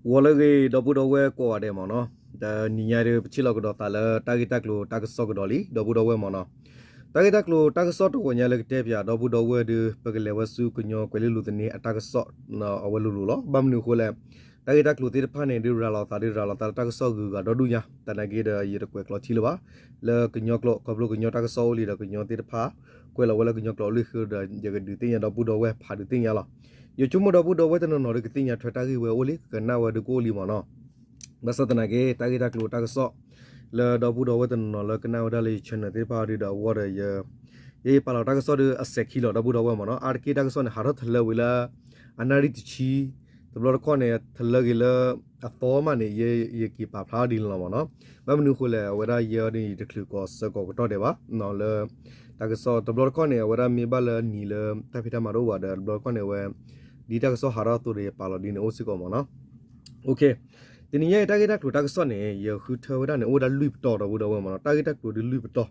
ဂီၤလၢအဂ့ၤ ဒီပုၢ်ဒီဝဲၢ်ကိးဂၤဒဲးမ့ၢ်နီၤ, တနံၤညါဒီး ပထံၣ်လိာ်ကဒီးသးလၢတၢ်ဂ့ၢ်တၢ်ကျိၤတၢ်ကစီၣ်ကဒီးလံ ဒီပုၢ်ဒီဝဲၢ်မ့ၢ်နီၤ, တၢ်ဂ့ၢ်တၢ်ကျိၤတၢ်ကစီၣ်တဂီၤညါလၢကတဲပၠး ဒီပုၢ်ဒီဝဲၢ်ဒီး ပကလဲၤဝဲဆူကညီကွဲၤလ့လိၤသန့အတၢ်ကစီၣ် အဝဲလိၤလိၤလီၤ. ဘၣ်မနုၤအဃိလဲၣ်, တၢ်ဂ့ၢ်တၢ်ကျိၤသ့ၣ်တဖၣ်န့ၣ် ဒုးရၤလီၤသးဒုးရၤလီၤသးလၢတၢ်ကစီၣ်ဂုၤဂၤဒီဒူၣ်ညါ, သနာ်က့ဒီးယတကွဲးကျိးထံလၢၤဘၣ်, လၢကညီကျိာ် ခီဖျိကညီတၢ်ကစီၣ်အိၣ်လံဒီးကညီသ့ၣ်တဖၣ် ကွဲးလီၤဝဲလၢကညီကျိာ်အလီၢ်ဃုာ်ဒီး ယကဒုးသ့ၣ်ညါဒီပုၢ်ဒီဝဲၢ်ဖးဒုးသ့ၣ်ညါလီၤ. ယဆိကမိၣ်ဒီပုၢ်ဒီဝဲၢ်တနီၤနီၤဒီးကသ့ၣ်ညါထွဲတၢ်ဂ့ၢ်ဝဲအိၣ်လံ ကကနၣ်ဝဲဒုးကအိၣ်လံမ့ၢ်နီၤ. ဘၣ်ဆၣ်သနာ်က့ တၢ်ဂ့ၢ်တၢ်ကျိၤတၢ်ကစီၣ် လၢဒီပုၢ်ဒီဝဲၢ်တနီၤနီၤလၢကနၣ်ဝဲဒၣ်လၢယ channel သ့ၣ်တဖၣ်ဒီးအဂီၢ်ဒီး ယ ယပာ်လီၤတၢ်ကစီၣ်ဒီးအစဲးခံလီၤ ဒီပုၢ်ဒီဝဲၢ်မ့ၢ်နီၤ. အါတက့ၢ်တၢ်ကစီၣ်န့ၣ် ဟးထီၣ်တလၢဝံၤလၢ အနၣ်ရံၣ်တဆံ, တဘျီတခီၣ်န့ၣ် တလၢဂ့ၤလၢ အသီမးန့ၣ် ယ ယက့ၤပာ်ဖျါဒ်န့ၣ်လီၤမ့ၢ်နီၤ. ဘၣ်မနုၤအဃိလဲၣ် အဝဲဒၣ်ယဲဒီးယတချုးကိးဆၢကိးကတီၢ်ဒဲးဘၣ် လၢ တၢ်ကစီၣ်တဘျီတခီၣ်န့ၣ် အဝဲဒၣ်မ့ၢ်ဘၣ်လၢနံၤလၢတၢ်ဖံးတၢ်မၤတအိၣ်ဘၣ်ဒီး တဘျီတခီၣ်န့ၣ် အဝဲ ဒ်တၢ်ကစီၣ်ဟးထီၣ်အသိးဒီးယပာ်လီၤဒ်န့ၣ်အိၣ်စ့ၢ်ကီးမ့ၢ်နီၤ. တနံၤညါအံၤတၢ်ဂ့ၢ်တၢ်ကျိၤတၢ်ကစီၣ်န့ၣ် ယဃုထၢဝဲဒၣ်န့ၣ် အိၣ်ဝဲဒၣ်လွံၢ်ပတီၢ် ဒီပုၢ်ဒီဝဲၢ်မ့ၢ်နီၤ. တၢ်ဂ့ၢ်တၢ်ကျိၤဒုးလွံၢ်ပတီၢ်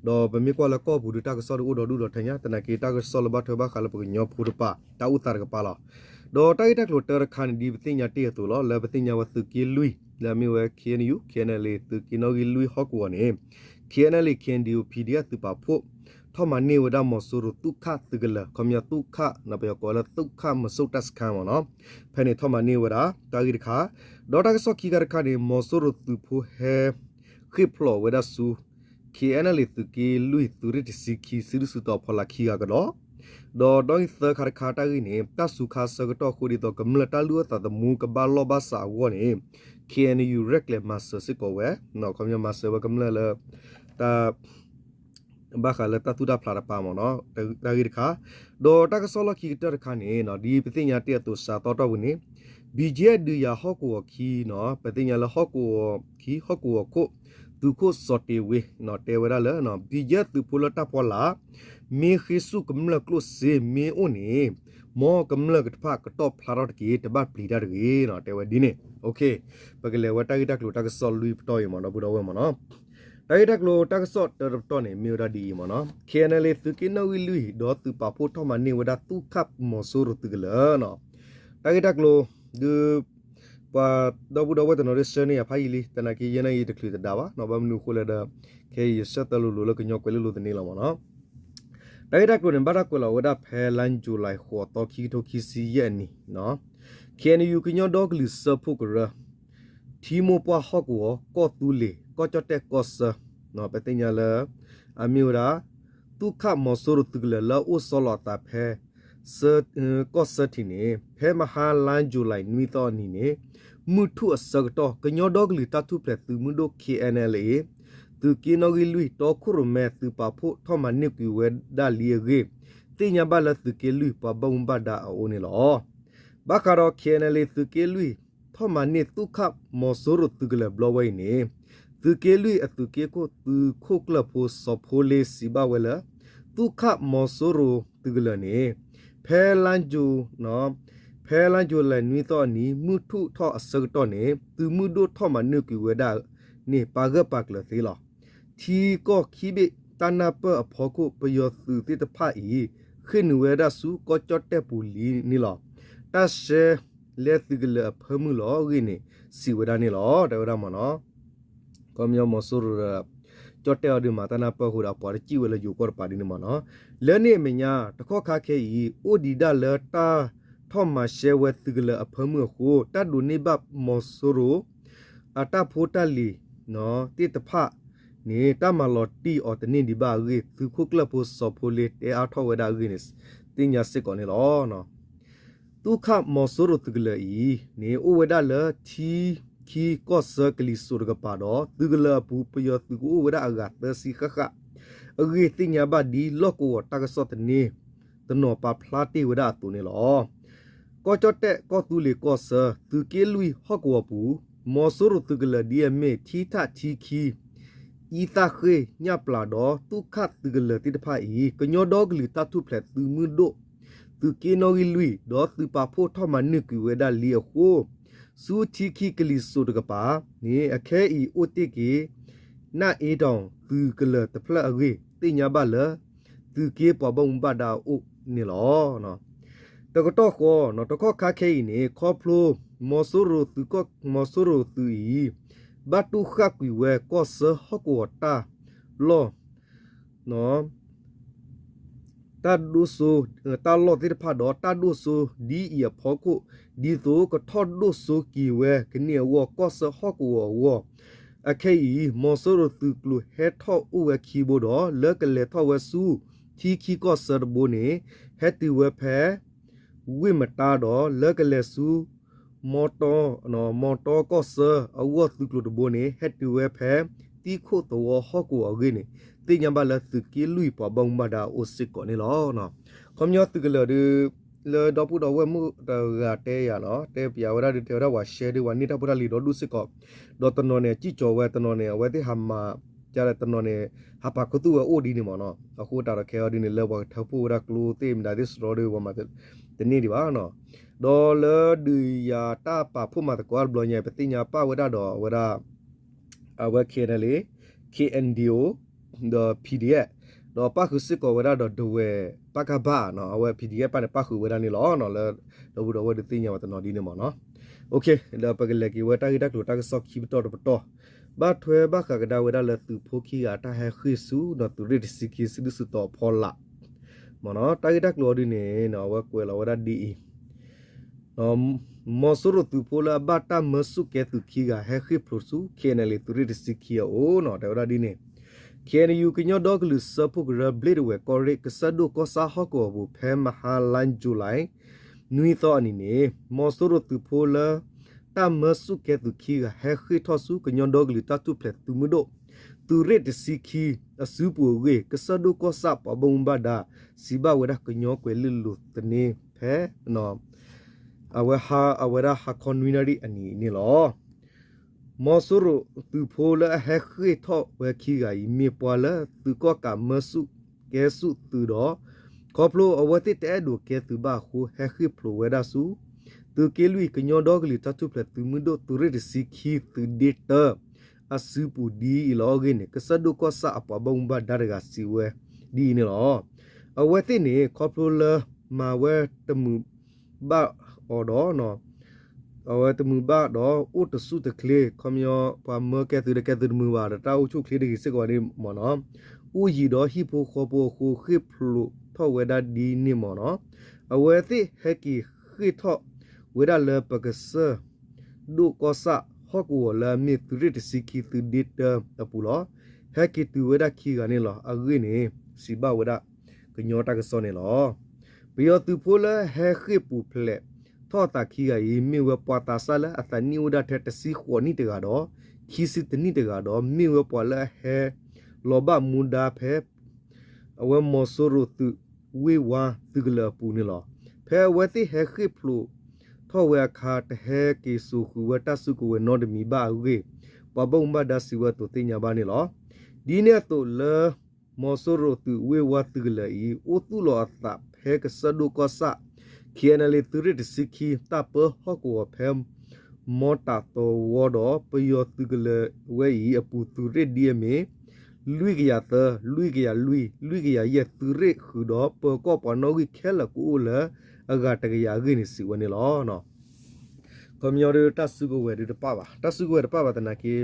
ဒီးပမ့ၢ်ကွၢ်လၢကီၢ်ပူၤဒုးတၢ်ကစီၣ်ဒုးအိၣ်ဒီဒူၣ်ဒီထၢညါ သနာ်က့တၢ်ကစီၣ်လၢဘၣ်ထွဲဘၣ်ဃးလၢပကညီဖိတပၤ တၢ်အိၣ်သးတကပၤလီၤ. ဒီးတၢ်ဂ့ၢ်တၢ်ကျိၤတၢတခါန့ၣ် ဒ်ပသ့ၣ်ညါတ့ၢ်အသိးလီၤ လၢပသ့ၣ်ညါဝဲသုးက့လွံၢ် လၢအမ့ၢ်ဝဲ KNU KNLA သုးက့နီၣ်ဂံၢ်လွံၢ်ဟီၣ်ကဝီၤန့ၣ် KNLA KNDO PDF သုးပာ်ဖှိၣ် ထီၣ်မၤန့ၢ်ဝဲဒၣ်မီၤစိရိၤသုးခးသုးကလၢၤ ခီပညီသုးခး ပယီၤကိးလၢသုးခးမီၤစိရိၤတၢ်စခါမ့ၢ်နီၤ. ဖဲန့ၣ်ထီၣ်မၤန့ၢ်ဝဲဒၣ် တၢ်ဂ့ၢ်တခါ, ဒီးတၢ်ကစီၣ်ခံခါတခါန့ၣ် မီၤစိရိၤသုးဖိဟဲ ဃ့ၢ်ဖျိးဝဲဒၣ်ဆူ KNLA သုးက့လွံၢ်သုးရ့ၣ်တဆံခံ စုဒုၣ်စုတီၤဖီလာ်ခံဂၤကဒီး, ဒီးဒီးအံၤသၢခါတခါတၢ်ဂ့ၢ်န့ၣ် တၢ်စူၤခါဆၢကတီၢ်အဃိဒ်သိးကမျၢၢ်တၢ်လုၢ်အီၣ်သးသမူကဘၣ်လီၢ်ဘၣ်စးအဂီၢ်န့ၣ် KNU ရဲၣ်ကျဲၤမၤစၢၤစ့ၢ်ကီးဝဲ, ခီပညီမၤစၢၤဝဲကမျၢၢ်လၢ တၢ် ဘၣ်ဃးလၢတၢ်သူၣ်တၢ်ဖျးတပၤမ့ၢ်နီၤ, တၢ်ဂ့ၢ်တခါ, ဒီးတၢ်ကစီၣ်လီၢ်ခံကတၢၢ်တခါန့ၣ် ဒ်ပသ့ၣ်ညါတ့ၢ်အသိးစးသီတီၢ်ပူၤန့ၣ် BGF ဒုးယၤဟီၣ်ကဝီၤခံနီၤ, ပသ့ၣ်ညါလၢဟီၣ်ကဝီၤခံ ဟီၣ်ကဝီၤခိၣ် သုးခိၣ်စီၤတ့ၤဝ့ တဲဝဲဒၣ်လၢ BGF သုးဖိလၢတၢ်ဖီလာ် မ့ၢ်ဃ့ဆူၣ်ကမျၢၢ်ကျိၣ်စ့မ့ၢ်အိၣ်န့ၣ် မ်ကမျၢၢ်တဖၣ်ကတီၢ်ဖျါထီၣ်တက့ၢ် တဘၣ်ပျံၤတၢ်တဂ့ၤ တဲဝဲဒ်န့ၣ်. ပကလဲၤဝဲတၢ်ဂ့ၢ်တၢ်ကျိၤတၢ်ကစီၣ်လွံၢ်ပတီၢ်အံၤမ့ၢ်ဒီပုၢ်ဒီဝဲၢ်မ့ၢ်နီၤ. တၢ်ဂ့ၢ်တၢ်ကျိၤတၢ်ကစီၣ်တၢတပတီၢ်န့ၣ် မ့ၢ်ဝဲဒၣ်ဒ်အံၤမ့ၢ်နီၤ, KNLA သုးက့နီၣ်ဂံၢ်လွံၢ် ဒီးသုးပာ်ဖှိၣ်ထီၣ်မၤန့ၢ်ဝဲဒၣ်သုးခးမီၤစိရိၤသုးကလၢၤနီၤ. တၢ်ဂ့ၢ်တၢ်ကျိၤ ဒုး ပှၤဒီပုၢ်ဒီဝဲၢ်တနီၤဒုးဆှၢန့ၢ်ယၤဖးယံာ်လံ သနာ်က့ယဲန့ၣ်ယတချုးတဒါဘၣ်နီၤ, ဘၣ်မနုၤအဃိလဲၣ်ဒီး ခဲအံၤယဆၢတဲာ်လိၤလိၤလၢကညီကွဲၤလ့လိၤသန့လီၤမ့ၢ်နီၤ. တၢ်ဂ့ၢ်တၢ်ကျိၤန့ၣ် ဘၣ်တၢ်ကွဲးလီၤဝဲဒၣ်ဖဲလါယူၤလံ ဃိးသီ ခံကထိခံဆံယဲၢ်အနံၤနီၤ, KNU ကညီဒီကလုာ်စၢဖှိၣ်ကရၢ ထံမိၢ်ပှၢ်ဟီၣ်ကဝီၤ ကီၢ်သူလ့ၤ ကီၢ်ကၠီၣ်တဲၣ်ကီၢ်ဆၢ ပသ့ၣ်ညါလၢ အမ့ၢ်ဝဲဒၣ် သုးခးမီၤစိရိၤသုးကလၢၤလၢအအိၣ်ဆီလီၤအသးဖဲ ကီၢ်ဆၢထံးန့ၣ် ဖဲမဟါလါယူၤလံနွံသီအနံၤန့ၣ် မုၢ်ထူၣ်အဆၢကတီၢ် ကညီဒီကလုာ်တၢ်ထူၣ်ဖျဲးသုးမုၢ်ဒိၣ် KNLA သုးက့နီၣ်ဂံၢ်လွံၢ် တီခိၣ်ရိၣ်မဲသုးပာ်ဖှိၣ်ထီၣ်မၤန့ၢ်ကွံာ်ဝဲဒၣ်လံအဂ့ၢ် သ့ၣ်ညါဘၣ်လၢသုးက့လွံၢ်ပှၤဘၣ်မူဘၣ်ဒါအအိၣ်န့ၣ်လီၤ. ဘၣ်ဃးဒီး KNLA သုးက့လွံၢ် ထီၣ်မၤန့ၢ်သုးခးမီၤစိရိၤသုးကလၢၤဘျီဝဲအံၤန့ၣ် သုးက့လွံၢ်အသုးက့ခိၣ်သုးခိၣ်ကျၢၢ်ဖိစီၤဖိလ့စံးဘၣ်ဝဲလၢ သုးခးမီၤစိရိၤသုးကလၢၤန့ၣ် ဖဲလါယူၤ ဖဲလါယူၤလံနွံသီအနံၤ မုၢ်ထူၣ်ထီၣ်အဆၢကတီၢ်န့ၣ် သုးမုၢ်ဒိၣ်ထီၣ်မၤန့ၢ်ကွံာ်ဝဲဒၣ်န့ၣ် ပာ်ဂၢၢ်ပာ်ကျၢၤသ့လီၤ. ထံကီၢ်ခံဘ့ၣ်တၢ်နၢ်ပၢၢ်အဖီခိၣ် ပယီၤသုးသ့ၣ်တဖၣ်အံၤ ဃ့ၢ်နုာ်ဝဲဒၣ်ဆူကီၢ်ကၠီၣ်တဲၣ်ပူၤလံန့ၣ်လီၤ. တၢ်ရှဲလဲသုးကလၢၤအဖၢမုၢ်လီၤအဂ့ၢ်န့ၣ် စံးဝဲဒၣ်န့ၣ်လီၤ တဲဝဲဒၣ်မ့ၢ်နီၤ. ခီပညီမီၤစိရိၤဒီး ကၠီၣ်တဲၣ်အီၤဒုးမၤတၢ်နၢ်ပၢၢ်အဃိဒီး အပှၤတစံၣ်ဝဲလၢယိၤကီၢ်တပၤဒ်န့ၣ်မ့ၢ်နီၤ. လၢန့ၣ်အမဲာ်ညါ တကီၢ်ခါခဲအံၤ အိၣ်ဒံးဒၣ်လၢတၢ်ထီၣ်မၤရှဲဝဲသုးကလၢၤအဖၢမုၢ်အဃိ တၢ်ဒိးန့ၢ်ဘၣ်မီၤစိရိၤ အတၢ်ဖိတၢ်လံၤသ့ၣ်တဖၣ်န့ၣ် တၢ်မၤလီၤတံၢ်အီၤတန့ၢ်ဒံးဘၣ်အဂ့ၢ် သုးခိၣ်ကျၢၢ်ဖိစီၤဖိလ့တဲအါထီၣ်ဝဲဒၣ်အဂ့ၢ်န့ၣ် သ့ၣ်ညါစ့ၢ်ကီးန့ၣ်လီၤ. သုးခးမီၤစိရိၤသုးကလၢၤအံၤန့ၣ် အိၣ်ဝဲဒၣ်လၢထံခံကီၢ်ဆၢကလံၤစိးတကပၤဒီး သုးကလၢၤအပူၤ ပယီၤသုးကအိၣ်ဝဲဒၣ်အဂၤသၢဆံဃၣ်ဃၣ် အဂ့ၢ်သ့ၣ်ညါဘၣ်ဒ်လီၢ်ကဝီၤတၢ်ကစီၣ်သန့ တနီၤပာ်ဖျါတ့ၢ်ဝဲဒၣ်အသိးန့ၣ်လီၤ. ကီၢ်ကၠီၣ်တဲၣ် ကီၢ်သူလ့ၤကီၢ်ဆၢ သုးက့လွံၢ်ဟီၣ်ကဝီၤပူၤ မီၤစိရိၤသုးကလၢၤဒ်အမ့ၢ် ထံထးထံခံ အံသၣ်ဃ့ၢ် ညၣ်ပျၢ်ဒီး သုးခးသုးကလၢၤသ့ၣ်တဖၣ်အံၤ ကညီဒီကလုာ်တၢ်ထူၣ်ဖျဲးသုးမုၢ်ဒိၣ် သုးက့နီၣ်ဂံၢ်လွံၢ် ဒီးသုးပာ်ဖှိၣ်ထီၣ်မၤန့ၢ်ကွံာ်ဝဲဒၣ်လံအဃိ ဆူထံခံကလံၤစိးတကပၤန့ၣ် အခဲအံၤအိၣ်တ့ၢ်က့ၤ နၢ်အ့တီၤသုးကလၢၤတဖျၢၣ်အဂ့ၢ် သ့ၣ်ညါဘၣ်လၢ သုးက့ပှၤဘၣ်မူဘၣ်ဒါအအိၣ်န့ၣ်လီၤ. တကတီၢ်ဃီ တကီၢ်ခါခဲအံၤန့ၣ် ခီဖျိ မီၤစိရိၤသုးကီၢ် မီၤစိရိၤသုးအံၤ ဘၣ်တူၢ်ဃၣ်ကွံာ်ဝဲကီၢ်စၢဖှီၣ်ကဝီၤတၢ်လီၢ် တၢ်ဒိၣ်စိ တၢ်လီၢ်သ့ၣ်တဖၣ်ဒီးတၢ်ဒိၣ်စိဒ်အံၤအဖီခိၣ် ဒ်သိးကထီၣ်ဒိၣ်စိက့ၤဝဲကန့ၢ်အဂီၢ်ကီၢ်စၢဖှီၣ်ကဝီၤအဂီၢ် အခဲအံၤ မီၤစိရိၤသုးကျိၤဟဲထီၣ်အိၣ်ဝဲခံဘိဒီး လၢကလဲၤထီၣ်ဝဲဆူ ထံခံကီၢ်ဆၢတဘိန့ၣ် ဟဲတုၤဝဲဖဲ ဝ့ၢ်မတါဒီး လၢကလဲၤဆူ မီတီ မီတီကီၢ်ဆၢအဂီၢ်သုးကျိၤတဘိန့ၣ် ဟဲတုၤဝဲဖဲ သံခိၣ်သဝီဟီၣ်ကဝီၤအဂ့ၢ်န့ၣ် သ့ၣ်ညါဘၣ်လၢသုးက့လွံၢ်ပှၤဘၣ်မူဘၣ်ဒါအိၣ်စ့ၢ်ကီးန့ၣ်လီၤ. ခီပညီသုးကလၢၤဒုး လၢဒီပုၢ်ဒီဝဲၢ်မုၣ်တဂၤတဲယၤနီၤ တဲပယၤဝဲဒၣ်ဒုး တဲဝဲဒၣ်ဝၤရှဲဒုး ဝၤန့ၢ်တၢ်ဖိတၢ်လံၤဒီဒူၣ်စ့ၢ်ကီး ဒီးတနီၤန့ၣ် စံၣ်ကၠီၤဝဲ တနီၤန့ၣ် အဝဲသ့ၣ်ဟးမၤ ကတနီၤန့ၣ် ဟးပာ်ခူသူၣ်ဝဲအိၣ်ဒ်န့ၣ်မ့ၢ်နီၤ အဃိတၢ်ဒီးခဲအံၤဒ်န့ၣ် လၢပှၤကထၢဖှိၣ်ဝဲဒၣ်ကျိသ့ၣ်မတၤသ့ၣ်စရီဒီး ပှၤမၤတန့ၢ်ဒံးဘၣ်နီၤ ဒီးလၢဒုးယၤတၢ်ပာ်ဖှိၣ်မၤသကိးတဘျီညါ ပသ့ၣ်ညါပၣ်ဝဲဒၣ်ဒီးအဝဲဒၣ် အဝဲ K N L A K N D O ဒီး P D F ဒီးပၣ်ဃုာ်စ့ၢ်ကီးဝဲဒၣ်ဒီးဒဝဲၢ် ပကဖ နီၤ အဝဲ P D F ပၣ်န့ၣ် ပၣ်ဃုာ်ဝဲဒၣ်န့ၣ်လီၤ. လၢ ဒီပုၢ်ဒီဝဲၢ်ဒုးသ့ၣ်ညါဝဲတနီၤဒ်န့ၣ်မ့ၢ်နီၤ ဒီးပကလဲၤက့ၤဝဲတၢ်ဂ့ၢ်တၢ်ကျိၤတၢ်ကစီၣ်ခံပတီၢ်တပတီၢ် ဘၣ်ထွဲဘၣ်ဃးကဒါဝဲဒၣ်လၢသုးဖိခံဂၤအတၢ်ဟဲဃ့ၢ်ဆူ ဒီးသုးရ့ၣ်တဆံခံစုဒုၣ်စုတီၤအဖီလာ် မ့ၢ်နီၤ တၢ်ဂ့ၢ်တၢ်ကျိၤအီၤဒ်န့ၣ် အဝဲကွဲးလီၤဝဲဒၣ်ဒ်အံၤ မီၤစိရိၤသုးဖိလၢအဘၣ်တၢ်မၢဆူၣ်ကဲသုးခံဂၤ ဟဲဃ့ၢ်ဖျိးဆူ K N L A သုးရ့ၣ်တဆံခံအအိၣ်နီၤ တဲဝဲဒၣ်ဒ်န့ၣ် K N U ကညီဒီကလုာ်စၢဖှိၣ်ကရၢ ဘျ့ၣ်ဒဝဲၢ်ကီၢ်ရ့ၣ် ကစၢၢ်ဒိၣ်ကီၢ်ဆၣ်ဟီၣ်ကဝီၤပူၤ ဖဲမဟါလါ July နွံသီအနံၤန့ၣ် မီၤစိရိၤသုးဖိလၢ တၢ်မၢဆူၣ်ကဲသုးခံဂၤ ဟဲဃ့ၢ်ထီၣ်ဆူ ကညီဒီကလုာ်တၢ်ထူၣ်ဖျဲးသုးမုၢ်ဒိၣ် သုးရ့ၣ်တဆံခံအစုပူၤအဂ့ၢ် ကစၢၢ်ဒိၣ်ကီၢ်ဆၣ်ပှၤဘၣ်မူဘၣ်ဒါ စံးဘၣ်ဝဲဒၣ်ကညီကွဲၤလ့လိာ်သန့ဖဲ အဝဲဟါ အဝဲဒၣ်ဟါခီနွံနၣ်ရံၣ်အနံၤန့ၣ်လီၤ. မီၤစိရိၤသုးဖိလၢအဟဲဃ့ၢ်ထီၣ်ဝဲခံဂၤအံၤ မ့ၢ်ပှၤလၢသုးကီၣ်ကးမၢဆူၣ်ကဲဆူၣ်သုးဒီး ခီဖျိအဝဲသ့ၣ်တအဲၣ်ဒိးကဲသုးဘၣ်အဃိ ဟဲဃ့ၢ်ဖျိးဝဲဒၣ်ဆူ သုးက့လွံၢ် ကညီဒီကလုာ်တၢ်ထူၣ်ဖျဲးသုးမုၢ်ဒိၣ် သုးရ့ၣ်တဆံခံ သုးဒ့တၢ အစုပူၤဒ်အံၤလီၤအဂ့ၢ်န့ၣ် ကစၢၢ်ဒိၣ်ကီၢ်ဆၣ်အပှၤဘၣ်မူဘၣ်ဒါတဂၤစံးဝဲဒ်အံၤန့ၣ်လီၤ. အဝဲသ့ၣ်န့ၣ် ခီဖျိလၢမၤဝဲတမုာ်ဘၣ်အီၤဒီး အဝဲတမုာ်ဘၣ်ဒီး အိၣ်တဆူၣ်တချ့ ခီပညီ ပှၤမၢကဲသုးဒီးကဲသုးတမုာ်ဘၣ်ဒီး တၢ်အိၣ်ဆူၣ်အိၣ်ချ့တဂ့ၤစ့ၢ်ကီးန့ၣ်မ့ၢ်နီၤ အိၣ်ယံၤဒီးဟံၣ်ဖိဃီဖိအဃိ ဃ့ၢ်ဖျိးထီၣ်ဝဲဒၣ်ဒ်န့ၣ်မ့ၢ်နီၤ အဝဲသ့ၣ်ဟဲက့ၤဃ့ၢ်ထီၣ်ဝဲဒၣ်လၢပကစၢၢ် ဒိၣ်ကီၢ်ဆၣ်ဟီၣ်ကဝီၤလၢအမ့ၢ်သုးရ့ၣ်တဆံခံသုးဒ့တၢအပူၤလီၤ. ဟဲက့ၤတုၤဝဲဒၣ်ခံဂၤန့ၣ်လီၤ. အဂ့ၢ်န့ၣ် စံးဘၣ်ဝဲဒၣ်ကညီတၢ်ကစီၣ်န့ၣ်လီၤ. ပယီၤသုးဖိလၢဟဲဃ့ၢ်ပူၤဖျဲးထီၣ်အသးခံဂၤအံၤ မ့ၢ်ဝဲပှၤသးစၢ်လၢအသးနံၣ်အိၣ်ဝဲဒၣ်ထဲတဆံဃိးနံၣ်တဂၤဒီး ခံဆံတနံၣ်တဂၤဒီး မ့ၢ်ဝဲပှၤလၢအဟဲလီၤဘၣ်မူဒါဖဲ အဝဲမီၤစိရိၤသုးဝ့ၢ်ဝါသုးကလၢၤအပူၤန့ၣ်လီၤ. ဖဲအဝဲသ့ၣ်ဟဲဃ့ၢ်ဖျိးထီၣ်ဝဲအခါ တဟဲက့ၤစိာ်ဃုာ်ဝဲတၢ်စုကဝဲၤနီတမံၤဘၣ်အဂ့ၢ် ပှၤဘၣ်မူဘၣ်ဒါစံးဝဲအသိးသ့ၣ်ညါဘၣ်န့ၣ်လီၤ. ဒ်န့ၣ်အသိးလၢ မီၤစိရိၤသုးဝ့ၢ်ဝါသုးကလၢၤအံၤ အိၣ်သူၣ်လီၤအသးဖဲကစၢၢ်ဒိၣ်ကီၢ်ဆၣ် KNLA သုးရ့ၣ်တဆံခံ တၢ်ပၢဟီၣ်ကဝီၤဖဲ မီၤတးသဝီဒီး ပယီၤသုးကလၢၤဝဲအံၤအပူၤသုးရ့ၣ်ဒ်အမ့ၢ် လွံၢ်ကယၤသၢ, လွံၢ်ကယၤလွံၢ်, လွံၢ်ကယၤယဲၢ် သုးရ့ၣ်ဃုာ်ဒီး ပၢၤကီၢ်ပှၤနီၣ်ဂံၢ်ခဲလၢာ်ကအိၣ်လၢအဂၤတကယၤအဂ့ၢ်န့ၣ် စံးဝဲန့ၣ်လီၤ. ခီပညီဒ်တၢ်စုကဝဲၤဒ်တပၣ်ဘၣ်, တၢ်စုကဝဲၤတပၣ်ဘၣ်သနာ်က့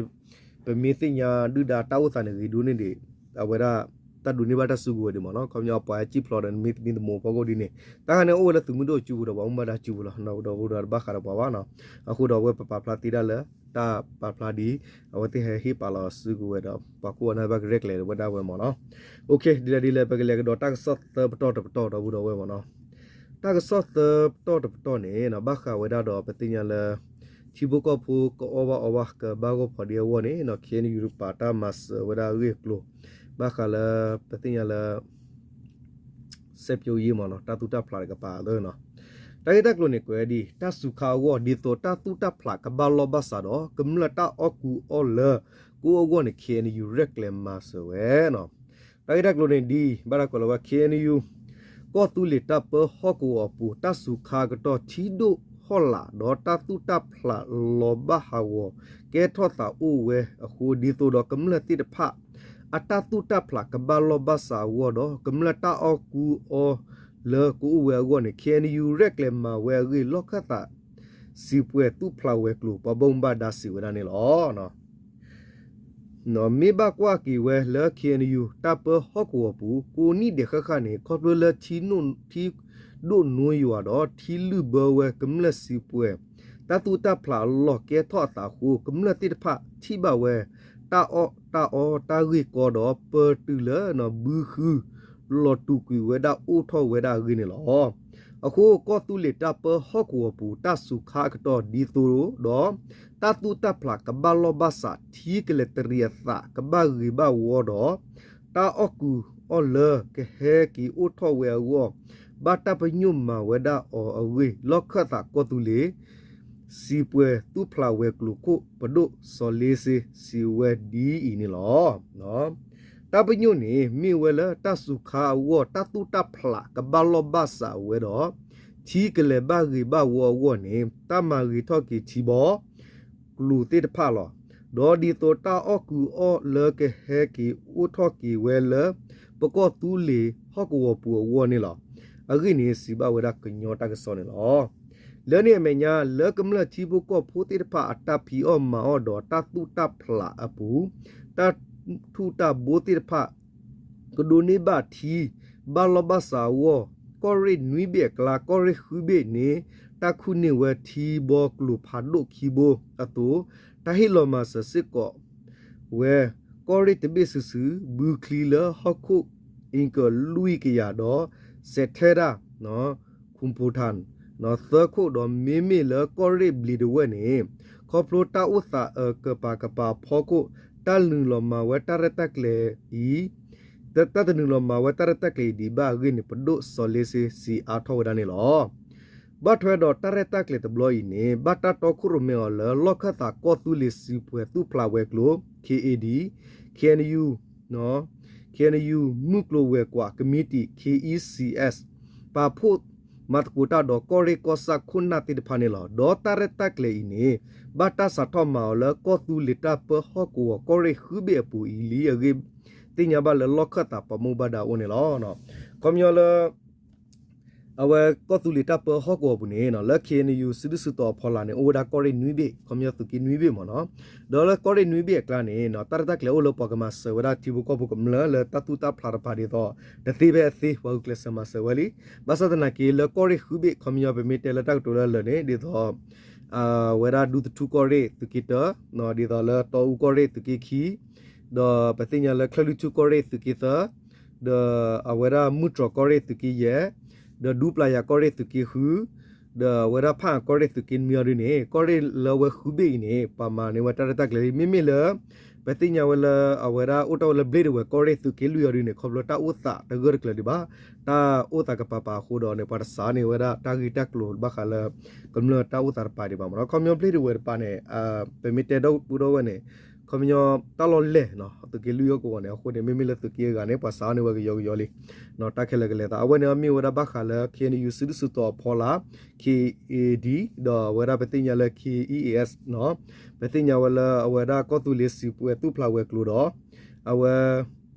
ပမ့ၢ်သ့ၣ်ညါဒုၣ်ဒါတၢ်အိၣ်သးန့ၣ်ဂ့ၤဒိၣ်န့ၢ်ဒံး အဝဲဒၣ် တၢ်ဒိးန့ၢ်ဘၣ်တၢ်စုကဝဲၤဒံးမ့ၢ်နီၤ. ခီပညီပှၤဟဲစံၣ်ဖျိးဒီးမ့ၢ်သမံသမိးဖီခိၣ်ဒ်န့ၣ် တၢ်ခါန့ၣ်အိၣ်ဝဲလၢသုးမုၢ်ဒိၣ်စုပူၤဒီးပှၤမူဘၣ်ဒါစုပူၤလီၤ. ဒီးအိၣ်ဒီးတဘၣ်ဃးဒီးပှၤဘၣ်နီၤ. အဃိဒီးအဝဲပပာ်ဖျါသ့ဒၣ်လၢ တၢ်ပာ်ဖျါဒ် အဝဲသ့ၣ်ဟဲဟ့ၣ်ပာ်လီၤစုကဝဲၤဒီး ပှၤကိးဂၤန့ၣ်ဘၣ်ကရဲၣ်ကျဲၤဝဲဒၣ်ဝဲမ့ၢ်နီၤ. ဒ်လဲၣ်ဒ်လဲၣ် ပကလဲၤကဒီးတၢ်ကစီၣ်သၢပတီၢ်တပတီၢ်ဒီပုၢ်ဒီဝဲၢ်မ့ၢ်နီၤ. တၢ်ကစီၣ်သၢပတီၢ်တပတီၢ်န့ၣ် ဘၣ်ဃးဝဲဒၣ်ဒီးပသ့ၣ်ညါလၢ ထံဖိကီၢ်ဖိကအီၣ်ဘၣ်အီဘၣ်ကဘၣ်ဂီၢ်ဖီဒံးအဂီၢ်န့ၣ် KNU ပာ်တၢ်မၤစၢၤဝဲဒၣ်အဂ့ၢ်အကျိၤ ဘၣ်ဃးလၢ ပသ့ၣ်ညါလၢ စဲးပၠိယ့မ့ၢ်နီၤ တၢ်သူၣ်တၢ်ဖျးတကပၤအသိးနီၤ. တၢ်ဂ့ၢ်တၢ်ကျိၤန့ၣ် ကွဲးဒ် တၢ်စူၤခါအဂီၢ် ဒ်သိးတၢ်သူၣ်တၢ်ဖျးကဘၣ်လီၢ်ဘၣ်စးဒီး ကမျၢၢ်တၢ်အီၣ်ကူအီၣ်လၢကိအဂီၢ်န့ၣ် KNU ရဲၣ်ကျဲၤမၤစၢၤဝဲနီၤ. တၢ်ဂ့ၢ်တၢ်ကျိၤန့ၣ်ဒ် ဘၣ်တၢ်ကွဲးလီၤဝဲ KNU ကီၢ်သူလ့ၤတၢ်ပၢဟီၣ်ကဝီၤအပူၤ တၢ်စူၤခါအကတီၢ်ထံဒိၣ်ဟီၣ်လာ် ဒီးတၢ်သူၣ်တၢ်ဖျးလီၤဘၣ်ဟးဂီၤ ကဲထီၣ်သးအိၣ်ဝဲအဃိ ဒ်သိးဒီးကမျၢၢ်သ့ၣ်တဖၣ် အတၢ်သူၣ်တၢ်ဖျးကဘၣ်လီၢ်ဘၣ်စးအဂီၢ်ဒီး ကမျၢၢ်တၢ်အီၣ်ကူအီၣ် လၢကအိၣ်ဝဲအဂီၢ်န့ၣ် ခ့ၣ်အဲၣ်ယူၣ် ရဲၣ်ကျဲၤမၤဝဲအဂ့ၢ် လီၢ်ခၢၣ်သး စံးပှဲၤသူၣ်ဖျးဝဲၤကျိၤ ပှၤဘၣ်မူဘၣ်ဒါစံးဝဲဒၣ်န့ၣ်လီၤ. မ့ၢ်ဘၣ်ကွၢ်က့ၤဝဲလၢ ခ့ၣ်အဲၣ်ယူၣ် တၢ်ပၢဟီၣ်ကဝီၤပူၤ ကိးနံၣ်ဒဲးဃၣ်ဃၣ်န့ၣ် ခီဖျိလၢထံဒိၣ်နိယွၤဒီး ထံလုၢ်ဘၢဝဲကမျၢၢ်စံးပှဲၤ တၢ်သူၣ်တၢ်ဖျးအလီၢ်ကဲထီၣ်အသးအဃိ ကမျၢၢ်သ့ၣ်တဖၣ်ထံၣ်ဘၣ်ဝဲ တၢ်အီၣ်တၢ်အီတၢ်ဂ့ၢ်ကီဒီး ပၢတုၤလၢ ဘုဃု လီၤတူာ်ကွံာ်ဝဲဒၣ်အိၣ်ထီၣ်ဝဲဒၣ်အဂ့ၢ်န့ၣ်လီၤ. အဃိ ကီၢ်သူလ့ၤတၢ်ပၢဟီၣ်ကဝီၤပူၤ တၢ်စူၤခါအကတီၢ်ဒ်သိးဒီး တၢ်သူၣ်တၢ်ဖျးကဘၣ်လီၢ်ဘၣ်စး ထံကလဲၤတရံးအသးကဘၣ်ဂ့ၤဘၣ်ဝီဒီး တၢ်အီၣ်ကူအီၣ်လၢကဟဲက့ၤအိၣ်ထီၣ်ဝဲအဂီၢ် ဘၣ်တၢ်ပညိၣ်မၤဝဲဒၣ်အီၤအဂ့ၢ် လီၢ်ခၢၣ်သးကီၢ်သူလ့ၤ စံးပှဲၤသူၣ်ဖျးဝဲၤကျိၤခိၣ်ပဒိၣ်စီၤလ့စ့ စံးဝဲဒ်အံၤန့ၣ်လီၤ. တၢ်ပညိၣ်န့ၣ် မ့ၢ်ဝဲလၢတၢ်စူၤခါအဂီၢ် တၢ်သူၣ်တၢ်ဖျးကဘၣ်လီၢ်ဘၣ်စးဝဲဒီး ထံကလဲၤဘၣ်ဂ့ၤဘၣ်ဝီအဂီၢ်န့ၣ် တၢ်မၤဂ့ၤထီၣ်က့ၤထံဘီ ကျိၤသ့ၣ်တဖၣ်လီၤ. ဒီးဒ်သိးတၢ်အီၣ်ကူအီၣ်လၢကဟဲက့ၤအိၣ်ထီၣ်က့ၤဝဲလၢ ပကီၢ်သူလ့ၤဟီၣ်ကဝီၤပူၤအဂီၢ်န့ၣ်လီၤ. အဂ့ၢ်န့ၣ် စံးဘၣ်ဝဲဒၣ်ကညီတၢ်ကစီၣ်န့ၣ်လီၤ. လၢန့ၣ်အမဲာ်ညါ လၢကမျၢၢ်ထံဖိကီၢ်ဖိသ့ၣ်တဖၣ်အတၢ်ဖံးအီၣ်မၤအီၣ်ဒီးတၢ်သူၣ်တၢ်ဖျးအပူၤ တၢ်ထူးတၢ်ဘိသ့ၣ်တဖၣ် ကဒိးန့ၢ်ဘၣ်ထံ ဘၣ်လီၢ်ဘၣ်စးအဂီၢ် ကီၢ်ရ့ၣ်နွံဘ့ၣ်အကျါ ကီၢ်ရ့ၣ်ဃုဘ့ၣ်န့ၣ် တၢ်ခူၣ်န့ၢ်ဝဲထံဘီကျိၤဖးဒိၣ်ခံဘိအသိး တၢ်ဟ့ၣ်လီၤမၤစၢၤစ့ၢ်ကီးဝဲ ကီၢ်ရ့ၣ်တဘ့ၣ်စုာ်စုာ် ဘုချံလၢဟီၣ်ခိၣ်အ့ကၢၤလွံၢ်ကယၤဒီး စဲးထဲဒၣ် ခူၣ်ဖိထၣ် သၢခိၣ်ဒီး မ့မ့ၢ်လၢကီၢ်ရ့ၣ်ဘျံးတဝဲၢ်န့ၣ် ခီဖျိတၢ်အိၣ်သးအကပၤကပၤအဖီခိၣ် တၢ်နုာ်လီၤမၤဝဲတၢ်ရဲၣ်တၢ်ကျဲၤအံၤ တၢ်တနုာ်လီၤမၤဝဲတၢ်ရဲၣ်တၢ်ကျဲၤအံၤဒံးဘၣ်အဂ့ၢ်န့ၣ် ပဒိၣ်စီၤလ့စ့စံးအါထီၣ်ဝဲဒၣ်န့ၣ်လီၤ. ဘၣ်ထွဲဒီးတၢ်ရဲၣ်တၢ်ကျဲၤတဘျီအံၤန့ၣ် ဘၣ်တၢ်တီခိၣ်ရိၣ်မဲအီၤလၢ လီၢ်ခၢၣ်သးကီၢ်သူလ့ၤစံးပှဲၤသူၣ်ဖျးဝဲၤကျိၤ ခ့ၣ်အ့ၣ်ဒံး ခ့ၣ်အဲၣ်ယူၣ် ခ့ၣ်အဲၣ်ယူၣ် မုၢ်ကျိၤဝဲၤကွာ်ကမံးတံာ် ခ့ၣ်အံၣ်စံၣ်အဲၣ် ပာ်ဖှိၣ်မၤသကိးတၢ်ဒီးကီၢ်ရ့ၣ်ကီၢ်ဆၣ်ခိၣ်နၢ်သ့ၣ်တဖၣ်န့ၣ်လီၤ. ဒီးတၢ်ရဲၣ်တၢ်ကျဲၤအံၤန့ၣ် ဘၣ်တၢ်စးထီၣ်မၤအီၤလၢကီၢ်သူလ့ၤတၢ်ပၢဟီၣ်ကဝီၤကီၢ်ရ့ၣ်ဃုဘ့ၣ်အပူၤအံၤလံအဂ့ၢ် သ့ၣ်ညါဘၣ်လၢလီၢ်ခၢၣ်သးပှၤဘၣ်မူဘၣ်ဒါအအိၣ်န့ၣ်လီၤ. ခီပညီလၢ အဝဲကီၢ်သူလ့ၤတၢ်ပၢဟီၣ်ကဝီၤပူၤန့ၣ် လၢ ခ့ၣ်အဲၣ်ယူၣ် စုဒုၣ်စုတီၤအဖီလာ်န့ၣ် အိၣ်ဝဲဒၣ်ကီၢ်ရ့ၣ်နွံဘ့ၣ် ခီပညီသုးက့နွံဘ့ၣ်မ့ၢ်နီၤ. ဒီးလၢကီၢ်ရ့ၣ်နွံဘ့ၣ်အကျါန့ၣ် တၢ်ရဲၣ်တၢ်ကျဲၤအိၣ်လၢပှၤကမၤစၢၤဝဲဒၣ်ထံဖိကီၢ်ဖိကမျၢၢ်လၢတၢ်သူၣ်တၢ်ဖျးတပၤဒ်သိး တသ့ဖဲအသ့ ပှၤဂုာ်ကျဲးစၢးမၤစၢၤဝဲလံ. ဘၣ်ဆၣ်သနာ်က့လၢကီၢ်ရ့ၣ်ဃုဘ့ၣ် ခီပညီပမ့ၢ်တဲလၢတၢ်ကတိၤလၢအလၢာ်န့ၣ် ဒ်သိး အဝဲဒၣ်ဒူသထူကီၢ်ရ့ၣ်သုးက့တၢ ဒ်သိးလၢတီအူကီၢ်ရ့ၣ်သုးက့ခံ ဒီးပသ့ၣ်ညါလၢချၢၣ်လွံၢ်ထူကီၢ်ရ့ၣ်သုးက့သၢ ဒီးအဝဲဒၣ်မုၢ်တြီၤကီၢ်ရ့ၣ်သုးက့ယဲၢ် ဒီးဒူပျၢ်ယၤကီၢ်ရ့ၣ်သုးက့ဃု ဒီးအဝဲဒၣ်ဖၣ်အၣ်ကီၢ်ရ့ၣ်သုးက့နွံအီၤဒ်န့ၣ် ကီၢ်ရ့ၣ်လၢအဝဲဃုဘ့ၣ်အံၤန့ၣ် ပှၤမၤန့ၢ်ဝဲတၢ်ရဲၣ်တၢ်ကျဲၤလံ မ့မ့ၢ်လၢ ပသ့ၣ်ညါဝဲလၢအဝဲဒၣ်အိၣ်တ့ၢ်ဝဲလၢဘျ့ဒဝဲၢ်ကီၢ်ရ့ၣ်သုးက့လွံၢ်အီၤဒ်န့ၣ် ခီဖျိတၢ်အိၣ်သးတဂၢၢ်တကျၢၤဒံးဘၣ် တၢ်အိၣ်သးကပၤပၤအဃိဒီးန့ၣ် ပှၤတစးန့ၢ်ဝဲဒၣ်တၢ်ဂ့ၢ်တၢ်ကျိၤဘၣ်ဃးလၢ ကမျၢၢ်တၢ်အိၣ်သးတပၤဒံးဘၣ်မ့ၢ်နီၤ. ခီပညီဘျ့ဒဝဲၢ်တပၤန့ၣ် ပမ့ၢ်တဲဒီပုၢ်ဒီဝဲၢ်န့ၣ် ခီပညီတၢ်လီၢ်လဲၢ် သုးက့လွံၢ်အီၤကဝီၤန့ၣ် အဃိန့ၣ် မ့မ့ၢ်လၢသုးက့အဂၤန့ၣ် ပှၤစးန့ၢ်ဝဲကယီကယီလံ တၢ်ခဲလၢာ်ကလဲၤသး အဝဲန့ၣ်မ့ၢ်ဝဲဒၣ်ဘၣ်ဃးလၢ ခ့ၣ်အဲၣ်ယူၣ် စုဒုၣ်စုတီၤအဖီလာ် ခ့ၣ်အ့ၣ်ဒံး ဒီးအဝဲဒၣ်ပသ့ၣ်ညါလၢ ခ့ၣ်အံၣ်အ့ၣ်အ့ၣ် ပသ့ၣ်ညါဝဲလၢအဝဲဒၣ်ကီၢ်သူလ့ၤစံးပှဲၤသူၣ်ဖျးဝဲၤကျိၤဒီး အဝဲ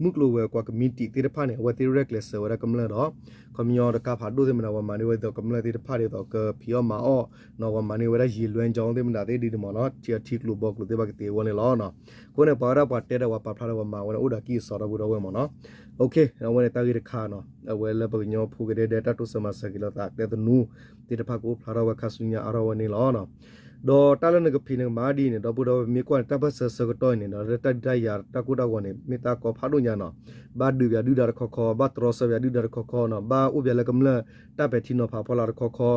မုၢ်ကျိၤဝဲၤကွာ်ကမံးတံာ်သ့ၣ်တဖၣ်န့ၣ် အဝဲသ့ၣ်ရဲၣ်ကျဲၤစၢၤဝဲဒၣ်ကမျၢၢ်ဒီး ခီပညီတကးဖးဒိၣ်သ့ၣ်မနုၤ ပှၤမၤန့ၢ်ဝဲဒ်သိးကမျၢၢ်သ့ၣ်တဖၣ်ဒ်သိးကဖံးအီၣ်မၤအီၣ် ပှၤမၤန့ၢ်ဝဲဒၣ်ယံာ်လွဲကၠီသ့ၣ်မနုၤသ့ၣ်ဒ်န့ၣ်မ့ၢ်နီၤ ထံထံကျိၤဘီကျိၤသ့ၣ်တဖၣ်ကသ့အဂီၢ်န့ၣ်လီၤ. အဃိန့ၣ် ပှၤဝဲဒၣ်ပှၤတဲဒီးပှၤပာ်ဖျါဒီးပှၤမၤဝဲန့ၣ် အိၣ်ဒီးအကံၢ်အစီဒီပုၢ်ဒီဝဲၢ်မ့ၢ်နီၤ. အဝဲန့ၣ်တၢ်ဂ့ၢ်တခါနီၤ အဝဲလၢပကညီဖိကဒဲဒဲးတၢ်တိစၢၤမၤစၢၤက့ၤလိာ်သးကျဲသနူသ့ၣ်တဖၣ်ကအိၣ်ဖျါထီၣ်ဝဲခါဆူညါအါထီၣ်ဝဲန့ၣ်လီၤ. ဒီးတၢ်လၢနကဖံးနကမၤဒ်အံၤန့ၣ် ဒီပုၢ်ဒီဝဲၢ် ပမ့ၢ်ကွၢ်န့ၣ် တၢ်ပၢၢ်ဆၢဆၢကတီၢ်အံၤန့ၣ်ဒီး လၢတၢ်ဒုးတၢ်ယၤတၢ်ကိၢ်တၢ်ဂီၤန့ၣ် မ့ၢ်တၢ်ကီဖးဒိၣ်ညါနီၤ ဘၣ်ဒုးပၠးဒုၣ်ဒါတခီခီ ဘၣ်တြီဆၢပၠးဒုၣ်ဒါတခီခီနီၤ ဘၣ်အိၣ်ပၠးလၢကမျၢၢ်တၢ်ပဲာ်ထံနီၤဖးအဖီလာ်တခီခီ